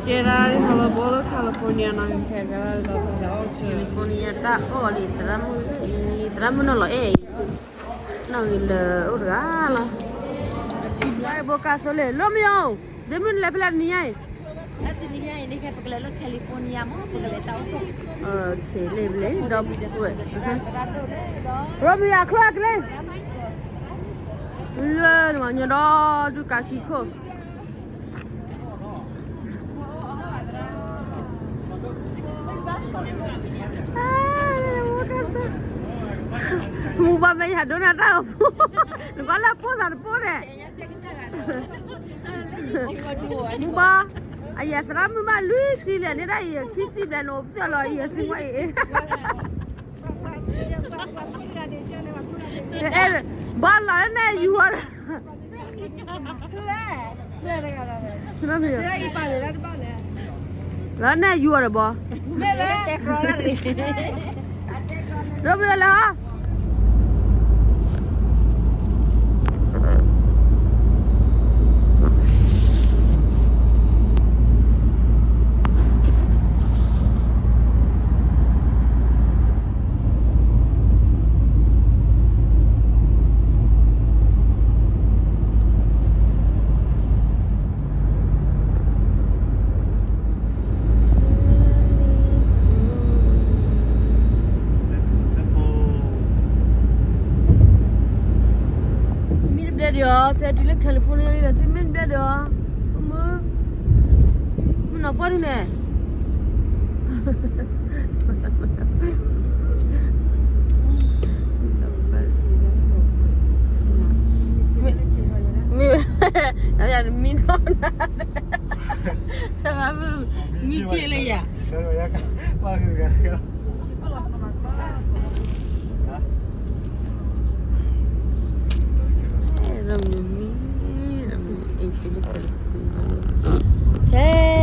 ကဲဒၣ် ဟီလီဘီလၢ California နီၢ် ကဲဒၣ် California တၢ်အီၣ်လံ သရၣ်မုၣ်အံၤ သရၣ်မုၣ်နီၢ်လီၤအဲၣ်အံၤ နီၢ်ဂ့ၤလၢအိၣ်တဂၤလီၤ ဘိကါသိလ့ၣ် Romeo ဒ့မုၣ်နလဲၤဖဲလဲၣ်တနံၤညါအံၤ တနံၤညါအံၤန့ၣ် ပကလဲၤလၢ California မ့ၢ် ပကလဲၤတၢ်အိၣ်ဖှိၣ် လ့ၣ်ဘျဲၣ်ဒီပုၢ်ဝဲၢ် Romeo အချၢအကျဲ လၢနမၤညီဒီးဒုးကးခံခိၣ် မူဘၣ်မ့ၢ်ယၤဒိနၤတၢ်အိၣ်ဖှိၣ် နကွၢ်လၢပိၢ်သးတပိၢ်န့ၣ် မူဘၣ် အယဲၢ်သရၣ်မုၣ်ဘၣ်လွံၢ်ဆံလဲၣ်န့ၣ်ဒၣ်အံၤ ခံဆံဘျဲၣ်န့ၣ် အိၣ်ပသ့ၣ်လီၤအံၤ အစံးဝဲအံၤ ဘၣ်လီၤန့ၣ်ယူၤအီၤဒီး လီၤန့ၣ်ယူၤအီၤဒီးဘီ လၢမ့ၢ်လဲၣ်ဟီ မ့ၢ်တဘျဲၣ်ဒီး သဲတုၤလၢ California လံဒီး သုမ့ၢ်တဘျဲၣ်ဒီး မုၢ် မုၢ်နီၢ်ပှၢ်ဒုးန့ၣ် မ့ၢ် မ့ၢ်နီၢ် သရၣ်မုၣ် မံထံလၢယၤ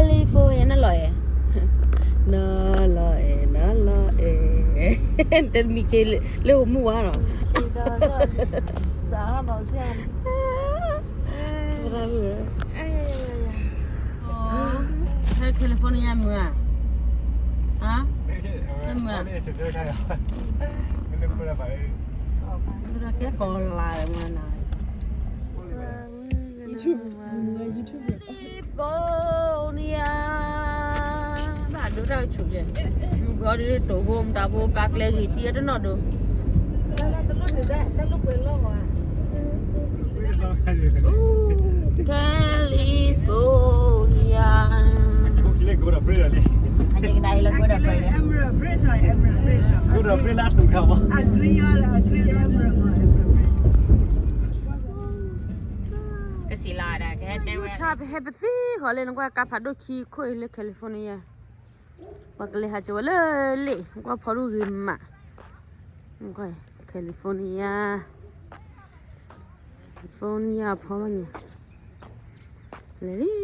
California နလီၤအဲၣ် နလီၤအဲၣ် နလီၤအဲၣ် တမံၤက့ၤလၢအိၣ်မုၢ်ဝါလီၤ သရၣ်မုၣ် ဟဲ California မုၢ်ဧါ ဟါ မုၢ်ဧါ ကဲကီၤလၤမုၢ်နၤ California ဘၣ်ဒိတၢ်ကဆူၣ်ယဲၢ် မုၢ်ကီၤဒ်တိၢ်ဖိမတၤဖိ ကါကျဲဂ့ၤတံၢ်အတနီၣ်ဒိ California ကစံးလၤဒၣ် ကဟဲတဲဝဲ ဆၣ်ပဟဲပသံဃီၤလၢနကွၢ်ကါဖးဒိၣ်ခံခိၣ်လၢ California ပှၤကလဲၤဟးကၢၤဝဲလၢလ့ၣ် ကွၢ်ဖီဒိၣ်ဂ့ၤမး California California ဖီမးန့ၣ် လဲၤလံ ဒီး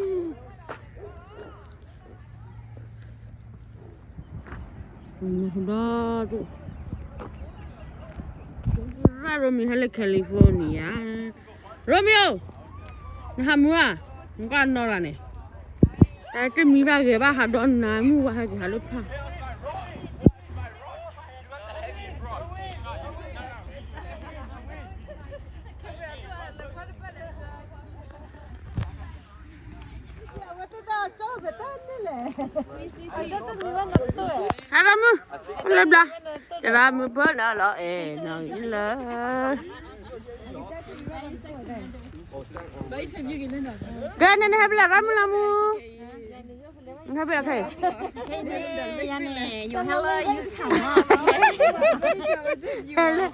ရၣ်ရိမံၤဟဲလၢ California Romeo နဟးမုၢ်ဧါ နကွၢ်နီၢ်ဂၤန့ၣ် တၢ်တမံၤဘၣ်ဂဲၤဘၣ်ဟးဒီးနၤမုၢ်ဝါဟဲက့ၤဟးလၢဖၣ် ဟဲရၣ်မုၣ် လၢဘျါ ကရၣ်မုၣ်ပၢၢ်နီၤလီၤအဲၣ်နီၤလၢ ကဲန့ၣ်နဟဲဖဲလဲၣ်ရၣ်မုၣ်လီၤမူ နဟဲဖဲလဲၣ်ခဲအံၤ ယၤန့ၣ် ယဟဲလၢ YouTube မး ဟဲလၢ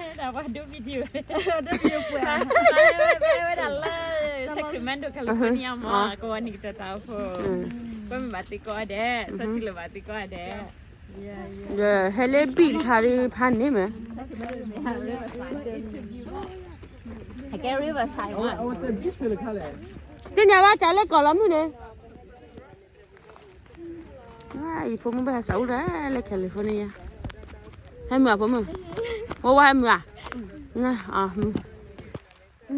တၢ်ပှၤဒိ video ဝဲဒၣ်လၢ Sacramento California မး ကဝီၤနံၤကတၢၢ်တၢ်အိၣ်ဖှိၣ် ကွဲမုာ်ဘၣ်သံကွၢ်ဒဲး ဆီထံၣ်လိာ်ဘၣ်သံကွၢ်ဒဲး ဟဲလၢဘံၣ်တခါဒုးဖးန့ၣ်မး အကဲ Riverside မး သ့ၣ်ညါဘၣ်တၢ်လၢကီၢ်လီၤမုၢ်န့ၣ် ယဖိမုၣ်ဘၣ်ဟဲစးအူဒၣ်လၢ California ဟဲမုာ်ဧါဖိမုၣ် ဝဲဝဲဟဲမုာ်ဧါ မုာ်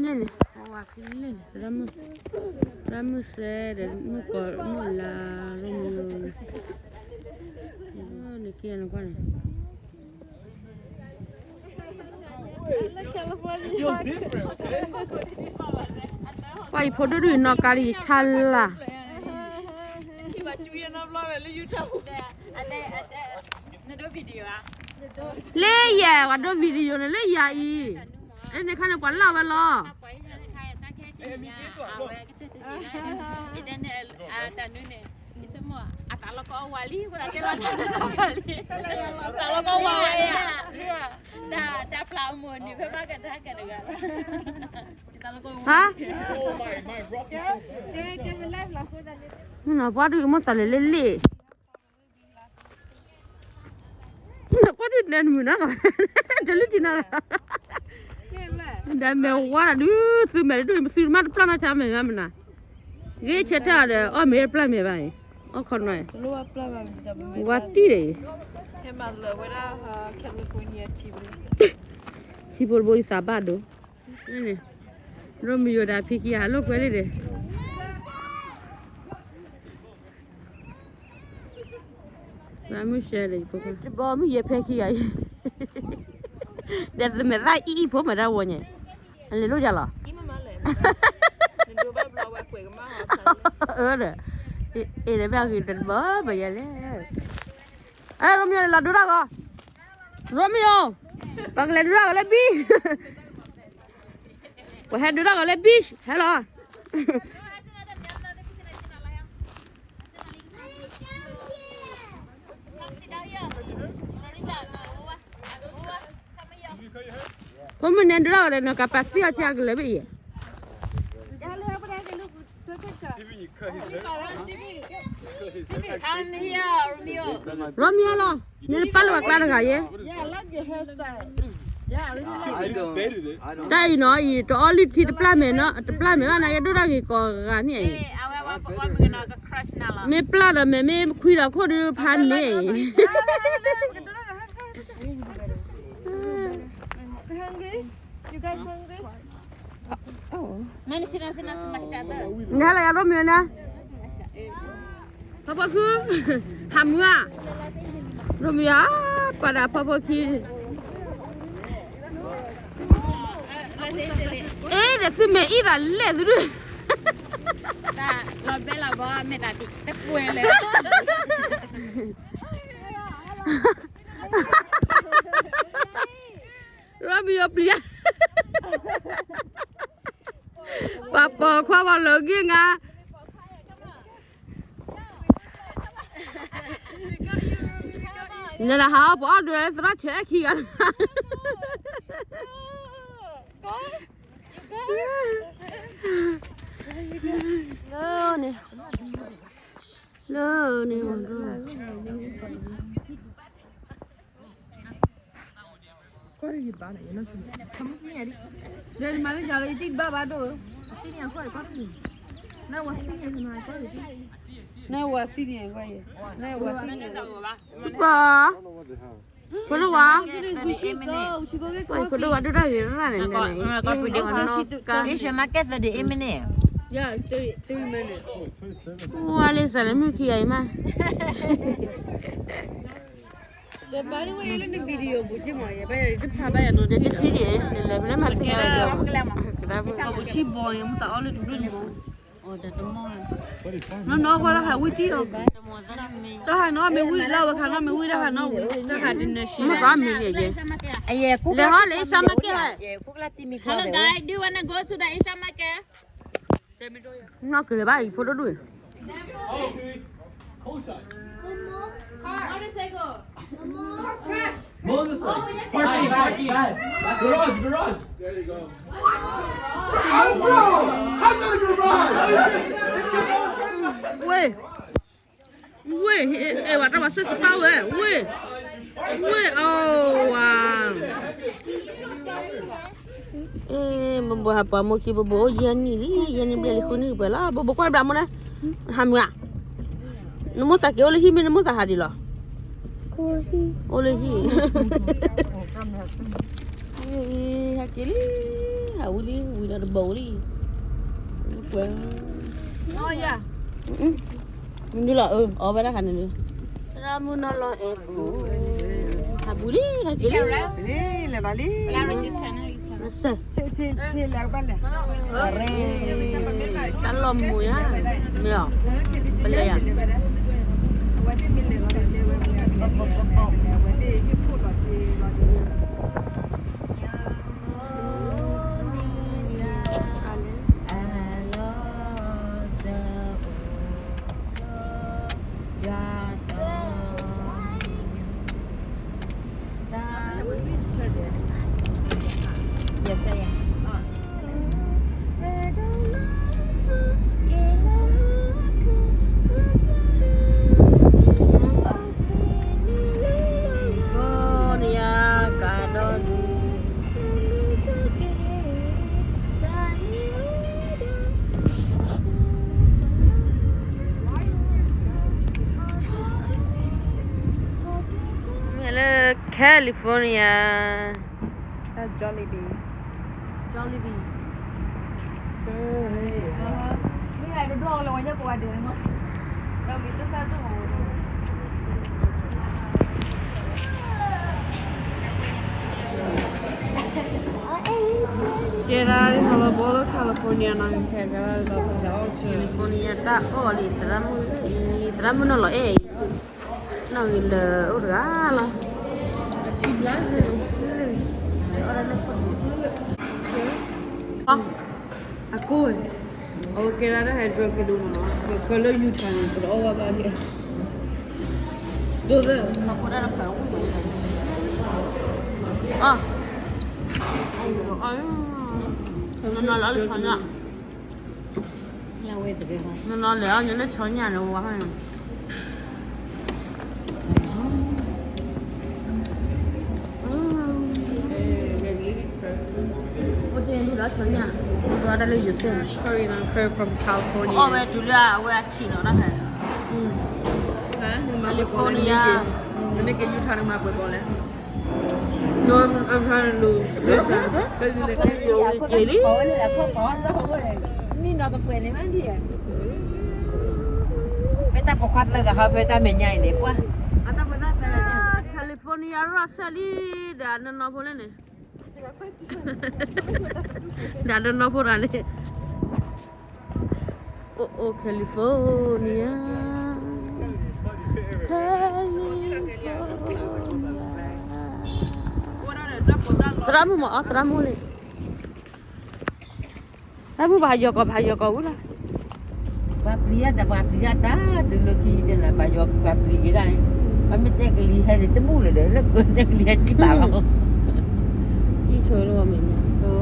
န့ၣ်န့ၣ် ဝဲဝဲကလၢန့ၣ် သရၣ်မုၣ် မုၢ်စဲဒီး မုၢ်ကီး မုၢ်လါ ရိမံၤ နခံဂၤန့ၣ်ကွၢ်န့ၣ် ကွၢ်ယဖိဒိၣ်ဒိၣ်အံၤနီၢ်ကါဒ်ယဆါလၢ် လၢယၤ ပှၤဒိ video န့ၣ် လၢယၤအံၤ လၢန့ၣ်ခါန့ၣ် ပှၤလၢ်ဝဲလီၤ ဟါ မ့ၢ်နီၤ ပှၤဒိၣ်အံၤ မိၢ်သးလဲၤလၢလ့ၣ် ပှၤဒုးနဲၣ်နမုာ်နီၤ, တလုၢ်တံၢ်နီၤ, ဒီးမဲာ်ဝါဒုး သုမဲာ်တဒိၣ် သုမ့ၢ်တပျၢ်နီၢ်ဆါမဲာ်မးမနၤ, ဂ့ၤဆၢထၢၣ်ဒီး အီၣ်မ့ၢ်တပျၢ်မဲာ်ဘၣ်အံၤ, အီၣ်ခီနီၤ, ဝါတံၢ်ဒီးအံၤ, ထံဖိတဘိအံၤသးဘၣ်ဒိ, ရိမံယိၤဒီးဖံခံဂၤ ဟးလိာ်ကွဲလံဒီး သးမုၢ်ရှဲဒီး ယဖိခွါ တဘီမုၢ်ယဲဖဲခံဂၤအံၤ, ဒီးသမ့ၢ်သၣ်အံၤအံၤဖိမ့ၢ်ဒၣ်ဝဲညါ, အလဲၤလိာ်ယၤလီၤ, အၢဒီး, အ့ၣ်ဒီးဘၣ်ဂ့ၤတဘီဘၣ်ယၤလဲၣ်, အဲ ရိမံယိၤ လီၤဒိတၢ်ဂီၤ, ရိမံယိၤ, ပကလဲၤဒိတၢ်ဂီၤလၢ beach ပဟဲဒိတၢ်ဂီၤလၢ beach ဟဲလီၤ. ဖိမုၣ်န့ၣ်ဒိတၢ်ဂီၤဒီး နီၢ်ကပၤသံအီၤ ကကလဲၤဘၣ်အံၤ, ရိမံယိၤလီၤ, နပာ်လၢပှၤကျါတဂၤယဲ တၢ်အံၤနီၤအံၤ တအီၣ်လုၢ်ထံတပျၢ်မဲာ်နီၤ တပျၢ်မဲာ်ဘၣ်န့ၣ် ယဒိၣ်တၢ်ဂ့ၤကိးဂၤန့ၣ်အံၤ, မ့ၢ်ပျၢ်ဒီးမဲာ် မ့ၢ်ခွံဒီးခိၣ်ဒုးဖးန့ၣ်အံၤ, နဟဲလၢယၤရိမံယိၤန့ၣ် ဖီဖီခု, ဟးမုာ်ဧါ, ရိမံယိၤဧါ, ပှၤဒီးဖီဖီခံ, အ့ၣ် ဒီးသုမဲာ်အံၣ်တၢ်လဲၣ်သုဒုး, လီၤဘဲလီၤဘီ မဲာ်တၢ်တပှဲၤလၢ ရိမံယိၤပျံၤ, ပှၤပိာ်ခွါပှၤလၢက့ၤငါ, နဟးပအီၣ်ဒိးသရၣ်ဆဲးခံဂၤ, လၢန့ၣ်, လၢန့ၣ်, နဝၤသံန့ၣ်, ဖိဒိၣ်ဝါ, ဖိဒိၣ်ဝါဒိၣ်တၢ်ဂ့ၤရၣ်န့ၣ်, Asian market thirty-eight minute, ဝါလၢစးလၢမုၢ်ခံဂၤအံၤမး ဒီးဘၣ်လၢဝဲအံၤလၢန video ပူၤဆံမး, ယဘၣ်ယၤတဖးဘၣ်ယၤနီၤ, ဒီးကထံၣ်န့ၣ် နလဲၤဖဲလဲၣ်မၤသ့ၣ်ညါဒီး, ကဘၣ်ပူၤဆံဘီအံၤ မ့ၢ်သးအီၣ်လၢတဘျုးလံမး, နီၢ်နီၢ် ကွၢ်တၢ်ဟးဝံၣ်တံၢ်လီၤ, တၢ်ဟးနီၢ်မ့ၢ်ဝံၣ်လၢဝဲခါနီၢ်မ့ၢ်ဝံၣ်တၢ်ဟးနီၢ်ဝံၣ်, တၢ်ဟးတနၢၤဆံ, လဲၤဟီၣ်လၢ Asian market, Hello guys, do you wanna go to the Asian market? နီၢ်ကလဲၤဘၣ်အံၤ ဖိဒိၣ်ဒိၣ်အံၤ, Motorcycle. Parking, parking. Garage, garage. There you go. Oh, bro! How's that a garage? Wait. Wait, eh, eh, ဝၤတၢ်ဝၤဆၢစပာ်ဝဲ, wait. Wait, oh, wow. ဘိဘိဟးပှၤမိၢ်ခံ ဘိဘိအိၣ်ယဲၢ်နံၣ်လံ, ယဲၢ်နံၣ်ဘျဲၣ်လံ ဃုနံၣ်ပှဲၤလီၤ, ဘိဘိကွၢ်ဘျးမိၢ်န့ၣ်, ဟးမုာ်ဧါ, နမိၢ်သးက့ၤအိၣ်လၢဟံၣ်မ့ၢ် နမိၢ်သးဟးဒံးလီၤ, အိၣ်လၢဟံၣ်, ဟဲက့ၤလံ, ဟးဝံၤလံ ဝံၤဒီးတဘိလံ, ကွဲး မနုၤလီၤ အၢ အီၣ်ဝဲဒၣ်ခါန့ၣ်လံ, သရၣ်မုၣ်နီၢ်လီၤအဲၣ်ပူၤ, ဟးဘူးလံ ဟဲက့ၤလံ, လဲၤဘၣ်လံ, တၢ်လီၤမူၤယါ, မ့ၢ်အီၤ, ပလဲၤယၤ, Yes, I am. မ့ၢ်လၢ California, Jollibee, Jollibee. ကဲဒၣ် ဟီလီၤဘီလၢ California နီၤ ကဲဒၣ် California တၢ်အီၣ်လံ သရၣ်မုၣ်အံၤ သရၣ်မုၣ်နီၢ်လီၤအဲၣ်အံၤ နီၢ်ဂ့ၤလၢအိၣ်တဂၤလီၤ. အကိးဝဲ အဝဲကဲဒၣ်တၢ်ဟဲဒြီဖဲဒိၣ်မးနီၤ ပကလၢ Utah န့ၣ် ပတအီၣ်ဘၣ်ဘၣ်ကဲ ဒိၣ်သၢ အီၣ် နနီၤလၢအီၣ်လၢဆီညၣ် နနီၤလဲၤအီၣ်ညၣ်လၢဆီညၣ်န့ၣ် ဝါ အိၣ်တ့ၢ်လူလၢဆီညၣ် ဒွးတၢ်လၢယိၤသ့ၣ်န့ၣ် Curry နီၤ curry from California အီၣ်ဝဲတုၤလၢအဝဲအဆံးလီၤတၢ်ဖဲ California နမ့ၢ်က့ၤ Utah နမၤပှဲၤကီးလဲၣ် No, I'm trying to lose this one. က့ၤလံ မ့ၢ်နီၤပပှဲၤန့ၣ်မးဒ် ဖဲတၢ်ပိာ်ခွါသၢဂၤဟီ ဖဲတၢ်မဲာ်ညါအံၤန့ၣ် ပှၢ် California ရၢ်စဲလံ ဒီးနနီၤဖိလၢန့ၣ် ဒီးနနီၤဖိတဂၤန့ၣ် အိၣ်အိၣ် California, California သရၣ်မုၣ်မ့ၢ်အီၣ်သရၣ်မုၣ်လံ သရၣ်မုၣ်ဘၣ်ယီၤကီး ဘၣ်ယီၤကီးဝံၤလီၤ ပှၤပျံၤတၢ် ပှၤပျံၤတၢ် တုၤလၢခံတဲလၢ ဘၣ်ယီၤပှၤပျံၤက့ၤဒၣ်န့ၣ် ပမ့ၢ်တဲကလံၤဟဲန့ၣ် တဘူၣ်လၢၤဒီး လၢတဲကလံၤဟဲစံၣ်ဘၣ်လီၤ ကံၣ်ဆိလၢဝဲမ့ၢ်ညါ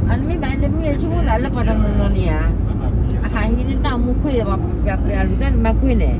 အမ့ၢ်ဘၣ်လၢမ့ၢ်ဆိကမိၣ်သးလၢပှၤတနီၤနီၤန့ၣ်ဧါ အဟးဟံးန့ၢ်တၢ်မူခွဲး ပှၤပျံၤအလူၤသၣ်န့ၣ်မၤခွဲးန့ၣ်